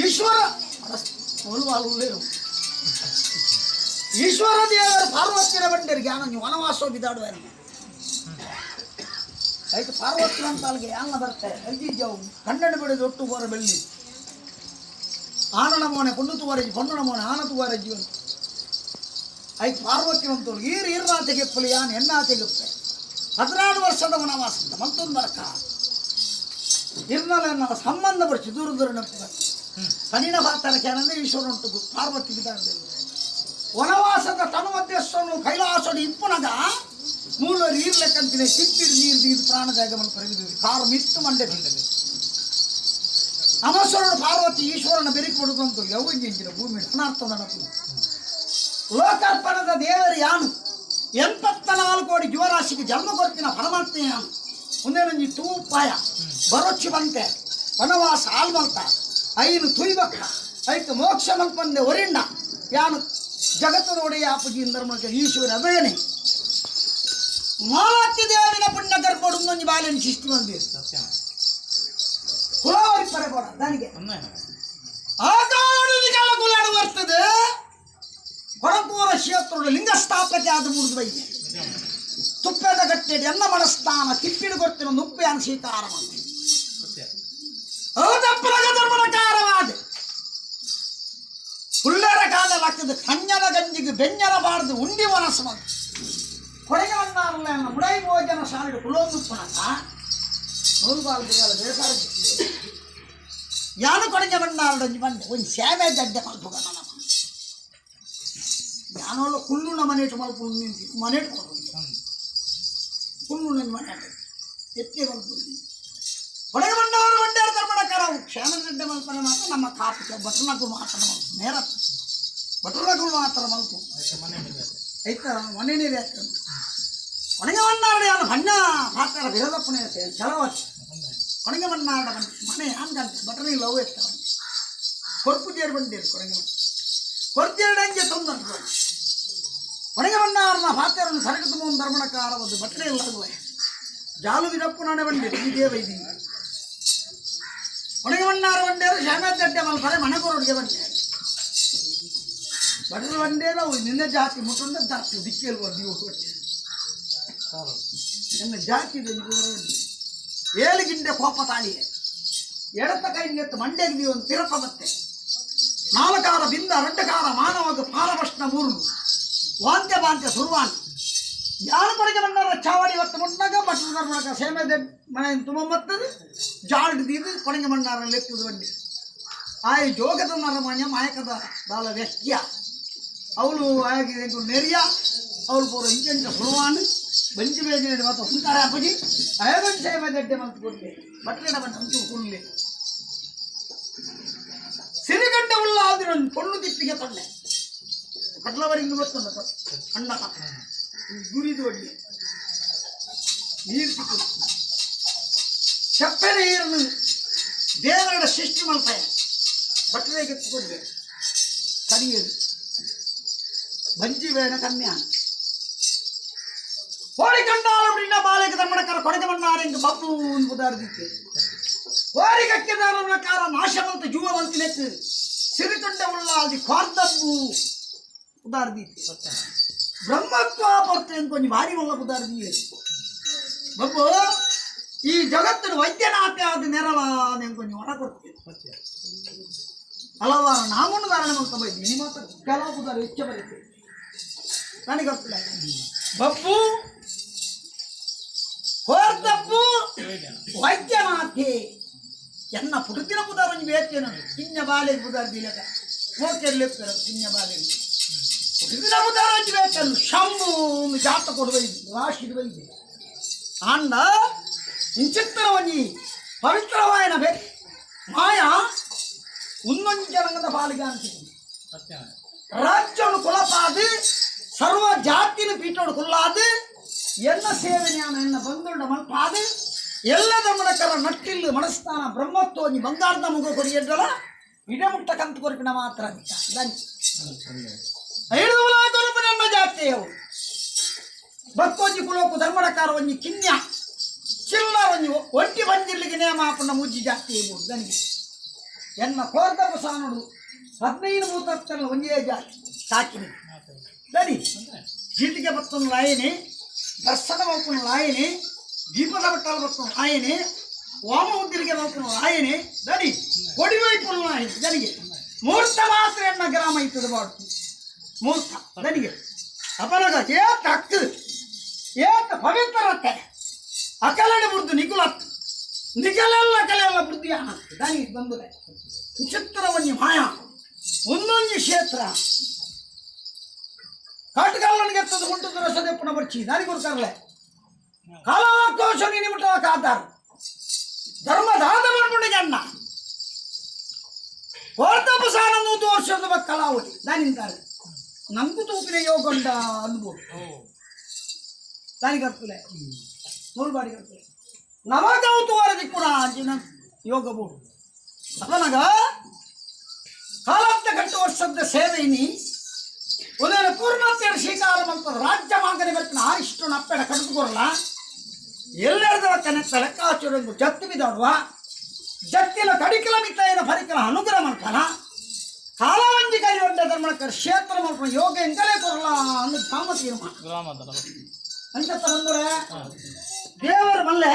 ಈಶ್ವರ ಉಲ್ಲೇರು ಈಶ್ವರ ದೇವರು ಪಾರ್ವತಿಯ ಬಂಡರಿಗೆ ಯಾನೊಂಜಿ ವನವಾಸ ಬಿದಾಡುವ ಐತೆ ಪಾರ್ವತಿ ಅಂತ ಅಲ್ಲಿಗೆ ಯಾನ ಬರ್ತಾರೆ ಅಜ್ಜಿಜ್ಜವು ಕನ್ನಡ ಬಿಡದು ಒಟ್ಟು ಬೋರ ಬೆಳ್ಳಿ ಆನನ ಮೋನೆ ಕೊಂಡು ತುವಾರಜ್ಜಿ ಪೊನ್ನಣ ಮೋನೆ ಆನ ತುವಾರಜ್ಜಿ ಅಂತ ಐತೆ ಪಾರ್ವತಿ ಅಂತ ಈರು ಈರ್ನಾತೆಗೆ ಯಾನ್ ಎನ್ನಾತೆಗೆಪ್ಪೆ 14 ವರ್ಷದ ವನವಾಸ ಅಂತ ಮತ್ತೊಂದು ಬರ್ಕ ಇರ್ನಲ್ಲ ಸಂಬಂಧ ಬರ್ಚಿ ದೂರ ದೂರ ನೆನಪು ಪನಿನ ಪಾತ್ರ ಕೇನಂದ್ರೆ ಈಶ್ವರ ಉಂಟು ಪಾರ್ವತಿ ಬಿದಾಡಲಿಲ್ಲ ವನವಾಸದ ತನು ಮಧ್ಯಸ್ಥನು ಕೈಲಾಸಡು ಇಪ್ಪುನಗ ಮೂಲ ಈರ್ಲೆಕ್ಕಂತಿದೆ ಚಿಪ್ಪಿಡು ನೀರು ದೀದು ಪ್ರಾಣದಾಗಮನ ಪರಗಿದ್ದು ಕಾರು ಮಿತ್ತು ಮಂಡೆ ಬಿಂಡದೆ ಅಮಸ್ವರನು ಪಾರ್ವತಿ ಈಶ್ವರನ ಬೆರಿಕೆ ಬಿಡುವಂತ ಯವ್ವಂಜಿನ ಭೂಮಿ ಅನಾರ್ಥ ನಡಪು ಲೋಕಾರ್ಪಣದ ದೇವರು ಯಾನು 84 ಕೋಟಿ ಜೀವರಾಶಿಗೆ ಜನ್ಮ ಕೊಡ್ತಿನ ಪರಮಾತ್ಮ ಯಾನು ಒಂದೇನೊಂಜಿ ತೂಪಾಯ ಬರೊಚ್ಚಿ ಬಂತೆ ವನವಾಸ ಆಲ್ಮಲ್ತ ಐನು ತುಯ್ಬಕ್ಕ ಐತು ಮೋಕ್ಷ ಮಲ್ಪಂದೆ ಒರಿಂಡ ಯಾನು ಜಗತ್ತದ ಒಡೆಯ ಅಪ್ಪಜಿ ಧರ್ಮಕ್ಕೆ ಈಶ್ವರ ಅಭಯನೆ ಮಾಲಾತಿ ದೇವಿನ ಪುಣ್ಯ ಗರ್ಭಡು ಒಂದೊಂದು ಬಾಲ್ಯನ ಶಿಸ್ತು ಬಂದಿ ಕುಲಾವರಿ ಪರೆ ಬೋಡ ದಾನಿಗೆ ಆಗಾಡು ಕುಲಾಡು ಬರ್ತದೆ ಕೊಡಕೂರ ಕ್ಷೇತ್ರದ ಲಿಂಗ ಸ್ಥಾಪನೆ ಆದ ಮುಗಿದು ಬೈದೆ ತುಪ್ಪದ ಗಟ್ಟೆಡಿ ಎನ್ನ ಮನಸ್ಥಾನ ತಿಪ್ಪಿಡು ಕೊಡ್ತಿನ ನುಪ್ಪೆ ಅನ್ ಸ್ವೀಕಾರ ಮಾಡಿ ಧರ್ಮದ ಹುಲ್ಲರ ಕಾಲಲಾಗ್ತದೆ ಕಣ್ಣನ ಗಂಜಿಗೆ ಬೆಂಜನ ಬಾರ್ದು ಉಂಡಿ ಮನಸ್ಸು ಬಂತು ಕೊಡಗೆ ಬಂದಾರಲ್ಲ ಮುಡೈ ಭೋಜನ ಶಾಲೆ ಕುಲೋದು ಪುನಃ ನೂರುಬಾಲು ಬಿಗಾಲ ಬೇಸಾರ ಯಾನು ಕೊಡಗೆ ಬಂದಾರಡೊಂಜಿ ಬಂದೆ ಒಂದು ಸೇವೆ ದಡ್ಡೆ ಮಲ್ಪುಗ ನನ್ನ ಯಾನೋಲ್ಲ ಕುಳ್ಳುನ ಮನೇಟು ಮಲ್ಪು ನಿಂತಿ ಮನೇಟು ಮಲ್ಪು ಕುಳ್ಳು ನನ್ನ ಮನೆ ಎತ್ತಿ ಮಲ್ಪು ಕೊಡಗೆ ಬಂದವರು ಬಂಡೇರು ಧರ್ಮಣಕಾರ ಕ್ಷೇಮ ದಡ್ಡೆ ಮಲ್ಪನೆ ಮಾತ್ರ ನಮ್ಮ ಕಾಪು ಭಟ್ರನಕು ಮಾತ್ರ ಮಲ್ಪು ನೇರ ಭಟ್ರನಕು ಮಾತ್ರ ಮಲ್ಪು ಐತ ಮನೇನೇ ಬೇಕು ಕೊಡಗೆ ಬಂದಾರಡು ಯಾನು ಬಣ್ಣ ಪಾತ್ರ ವಿರೋಧಪ್ಪನೇ ಚಲವತ್ತು ಕೊಡಗೆ ಬಂದಾರಡ ಮನೆ ಹಂಗಂತ ಬಟ್ರನಿ ಲವ್ ಎತ್ತ ಕೊರ್ಪು ಜೇರು ಬಂಡೇರು ಕೊಡಗೆ ಕೊರ್ಜೇರು ತೊಂದರೆ ಕೊಡಗೆ ಬಂದಾರನ ಪಾತ್ರವನ್ನು ಸರಕು ತುಂಬ ಧರ್ಮಣಕಾರ ಒಂದು ಬಟ್ರೆ ಇಲ್ಲ ಜಾಲು ದಿನಪ್ಪು ನಾನೇ ಬಂಡೇರು ಈ ದೇವ ಇದೀ ಕೊಡಗೆ ಬಂಡಾರ ಬಂಡೇರು ಶ್ಯಾಮದಡ್ಡೆ ಮಲ್ಪರೆ ಮನೆ ಕೊರೋಡಿಗೆ ಬಂಡೇರು ಬಟ್ರ ಬಂಡೇರು ಅವು ನಿನ್ನೆ ಜಾತಿ ಮುಟ್ಟುಂಡ ಜಾತಿ ದಿಕ್ಕೇಲ್ವ ನೀವು ನನ್ನ ಜಾತಿ ಏಳು ಗಿಂಡೆ ಕೋಪ ತಾಳಿಯೇ ಎಡತ ಕೈಗೆ ಮಂಡ್ಯಗೆ ನೀವು ಒಂದು ತಿರಪ ಬತ್ತೆ ನಾಲ್ಕಾರ ಬಿಂದ ರಡ್ಡಕಾರ ಮಾನವಾಗ ಪಾರಭಕ್ಷಣ ಮೂರು ವಾಂತ್ಯ ಬಾಂತ್ಯ ಸುರ್ವಾನ್ ಯಾರು ಕೊಡಗೆ ಬಂದಾರ ಚಾವಡಿ ಹೊತ್ತು ಮುಟ್ಟಾಗ ಬಟ್ರ ಧರ್ಮಣಕ ಸೇಮೆದ ಮನೆ ತುಂಬ ಮತ್ತದು ಜಾಲ್ಡ್ ದೀದು ಕೊಡಗೆ ಮಣ್ಣಾರ ಲೆಕ್ಕದ ಬಂಡಿ ಆಯ್ ಜೋಗದ ನರಮಾನ್ಯ ಮಾಯಕದ ದಾಲ ವ್ಯಕ್ತಿಯ ಅವಳು ಆಗಿ ನೆರಿಯ ಅವಳು ಪೂರ ಇಂಚಂಚ ಸುರುವಾನ್ ಬಂಚಿ ಬೇಜ ಮತ್ತು ಹುಂತಾರೆ ಅಪ್ಪಜಿ ಅಯಗಂಚ ಸೇಮೆ ದಡ್ಡೆ ಮಂತ್ ಕೊಡ್ಲಿ ಬಟ್ಲಿನ ಬಂದ ಅಂಚು ಕುಳ್ಳಿ ಸಿರಿಗಡ್ಡ ಉಳ್ಳ ಆದ್ರೆ ಒಂದು ಪೊಣ್ಣು ತಿಪ್ಪಿಗೆ ತೊಂಡೆ ಕಟ್ಲವರಿಂದ ಗೊತ್ತುಂಡ ಅಣ್ಣ ಗುರಿದು ಒಡ್ಡಿ ನೀರು ಸಿಕ್ಕು ಚಪ್ಪೆ ನೀರನ್ನು ದೇವರ ಸೃಷ್ಟಿ ಮಾಡ್ತಾಯ ಬಟ್ಟೆಗೆ ಎತ್ತುಕೊಂಡೆ ಸರಿಯದು ಬಂಜಿ ಬೇಡ ಕಮ್ಮಿ ಕೋಳಿ ಕಂಡಾಲ அப்படின்னா ಬಾಲೆಗೆ ಧರ್ಮಣಕಾರ ಕೊಡಗೆ ಬಂದಾರೆ ಎಂದು ಬಬ್ಬು ಒಂದು ಉದಾರದಿತ್ತೆ ಕೋರಿ ಕಕ್ಕೆದಾರಕಾರ ನಾಶವಂತ ಜೀವವಂತಿನೆತ್ತು ಸಿರಿತೊಂಡ ಉಳ್ಳಾದಿ ಕ್ವಾರ್ದಬ್ಬು ಉದಾರದಿತ್ತೆ ಬ್ರಹ್ಮತ್ವ ಪರ್ತೆ ಅಂತ ಕೊಂಚ ಭಾರಿ ಒಳ್ಳ ಉದಾರದಿ ಬಬ್ಬು ಈ ಜಗತ್ತಿನ ವೈದ್ಯನಾಥ ಆದ ನೆರಳ ಕೊಂಚ ಹೊರ ಕೊಡ್ತೀವಿ ಹಲವಾರು ನಾಮನ್ನು ಧಾರಣೆ ಮಾಡ್ತಾ ಬೈದ್ವಿ ನಿಮ್ಮ ಮಾತ್ರ ಕೆಲವು ಉದಾರ ಹೆಚ್ಚು ಬರುತ್ತೆ ನನಗೆ ಗೊತ್ತಿಲ್ಲ ಬಬ್ಬು ಹೋರ್ತಪ್ಪು ವೈದ್ಯನಾಥೆ ಎನ್ನ ಪುಡುತ್ತಿನ ಪುದಾರೊಂಜಿ ಬೇತೇನು ಕಿಂಜ ಬಾಲೆ ಪುದಾರ್ ದಿಲಕ ಮೋಕೆರ್ಲೆಪ್ಪೆರ ಕಿಂಜ ಬಾಲೆ ಪುಡುತ್ತಿನ ಪುದಾರೊಂಜಿ ಬೇತೇನು ಶಂಭು ಒಂದು ಜಾತ ಕೊಡುವ ರಾಶಿ ಬೈದು ಆಂಡ ಇಂಚಿತ್ತನ ಒಂಜಿ ಪವಿತ್ರವಾಯನ ಬೇ ಮಾಯಾ ಉನ್ನೊಂಜಿ ಜನಾಂಗದ ಪಾಲಿಗೆ ಅಂತಿದ್ದೀನಿ ರಾಜ್ಯವನ್ನು ಕುಲಪಾದು ಸರ್ವ ಜಾತಿನ ಪೀಠೋಡು ಕುಲ್ಲಾದು ಎನ್ನ ಸೇವೆ ಜ್ಞಾನ ಎನ್ನ ಬಂದುಂಡ ಮಲ್ಪಾದು ಎಲ್ಲದ ಮಡಕರ ನಟ್ಟಿಲ್ಲು ಮನಸ್ಥಾನ ಬ್ರಹ್ಮತ್ವ ಒಂಜಿ ಬಂಗಾರದ ಮುಗ ಕೊರಿಯಡ್ಡಲ ಇಡಮುಟ್ಟ ಕಂತು ಕೊರಿಪಿನ ಮಾತ್ರ ಐದು ನನ್ನ ಜಾತಿಯವು ಭಕ್ತೊಂಜಿ ಕುಲೋಕು ಧರ್ಮಡಕಾರ ಒಂಜಿ ಕಿನ್ಯ ಚಿಲ್ಲರ ಒಂಜಿ ಒಂಟಿ ಬಂಜಿರ್ಲಿಗೆ ನೇಮ ಆಪುನ ಮೂಜಿ ಜಾತಿ ನನಗೆ ಎನ್ನ ಕೋರ್ದ ಸಾನುಡು 15 ಭೂತತ್ತಲ್ಲ ಒಂಜೇ ಜಾತಿ ಸಾಕಿನಿ ಸರಿ ಜೀಟಿಗೆ ಬತ್ತೊಂದು ಲಾಯನೆ ದರ್ಶನ ಮಲ್ಪುನ ಲಾಯನೆ ದೀಪದ ಬಟ್ಟಲು ಬತ್ತೊಂದು ಲಾಯನೆ ವಾಮ ಉದ್ದಿರಿಗೆ ಮಲ್ಪುನ ಲಾಯನೆ ದಡಿ ಕೊಡಿ ವೈಪುನ ಲಾಯನೆ ದನಿಗೆ ಮೂರ್ತ ಮಾತ್ರ ಎನ್ನ ಗ್ರಾಮ ಇತ್ತದ ಬಾಡು ಮೂರ್ತ ದನಿಗೆ ಅಪನಗ ಏತ ಹಕ್ಕು ಏತ ಪವಿತ್ರತೆ ಅಕಲಡೆ ಬುರ್ದು ನಿಗುಲತ್ ನಿಗಲೆಲ್ಲ ಕಲೆಲ್ಲ ಬುದ್ಧಿ ದಾನಿ ಬಂದುದೆ ವಿಚಿತ್ರ ಒಂಜಿ ಮಾಯ ಒಂದೊಂದು ಕ್ಷೇತ್ರ ಕಾಟುಗಾಲನಿಗೆ ಎತ್ತದ ಗುಂಟು ರಸದೆಪ್ಪನ ಬರ್ಚಿ ದಾನಿ ಕೊಡ್ತಾರಲೆ ಕಾಲವಾಕೋಶ ನಿಮಿಟ್ಟ ಕಾದಾರ ಧರ್ಮದಾದ ಬಂದ್ಬಿಟ್ಟಿಗೆ ಅಣ್ಣ ಕೋರ್ತಪಸಾನ 100 ವರ್ಷದ ಕಲಾವತಿ ದಾನಿಂತಾರೆ ನಂಗು ತೂಪಿನ ಯೋಗಂಡ ಅನ್ಬೋದು ದಾನಿ ಕರ್ತಲೆ ನೂಲ್ಬಾಡಿ ಕರ್ತಲೆ ನಮಗೌತು ವರದಿ ಕೂಡ ಅಂಜಿನ ಯೋಗ ಬೋಡು ಅವನಗ ಕಾಲತ್ತ ಗಂಟು ವರ್ಷದ ಸೇವೆಯಿನಿ ಒಂದೊಂದು ಪೂರ್ಣತೆಯ ಸ್ವೀಕಾರ ಮಂತ್ರ ರಾಜ್ಯ ಮಾಂಗನೆ ಬರ್ತಾನೆ ಆರಿಷ್ಟು ನಪ್ಪೆಡ ಕಡಿದುಕೊರಲ್ಲ ಎಲ್ಲೆರದರ ಕನೆತ್ತ ಲೆಕ್ಕಾಚುರೆಂದು ಜತ್ತಿ ಬಿದಾಡುವ ಜತ್ತಿನ ಕಡಿಕಲ ಮಿತ್ತಾಯನ ಫರಿಕಲ ಅನುಗ್ರಹ ಮಾಡ್ತಾನ ಕಾಲವಂಜಿ ಕೈಯೊಡ್ಡ ಧರ್ಮಕ್ಕೆ ಕ್ಷೇತ್ರ ಮಾಡ್ಕೊಂಡು ಯೋಗ ಎಂಕಲೇ ಕೊರಲ್ಲ ಅನ್ನೋ ಗ್ರಾಮ ತೀರ್ಮಾನ ಗ್ರಾಮದ ಅಂಚ ತಂದ್ರೆ ದೇವರ ಮಲ್ಲೆ.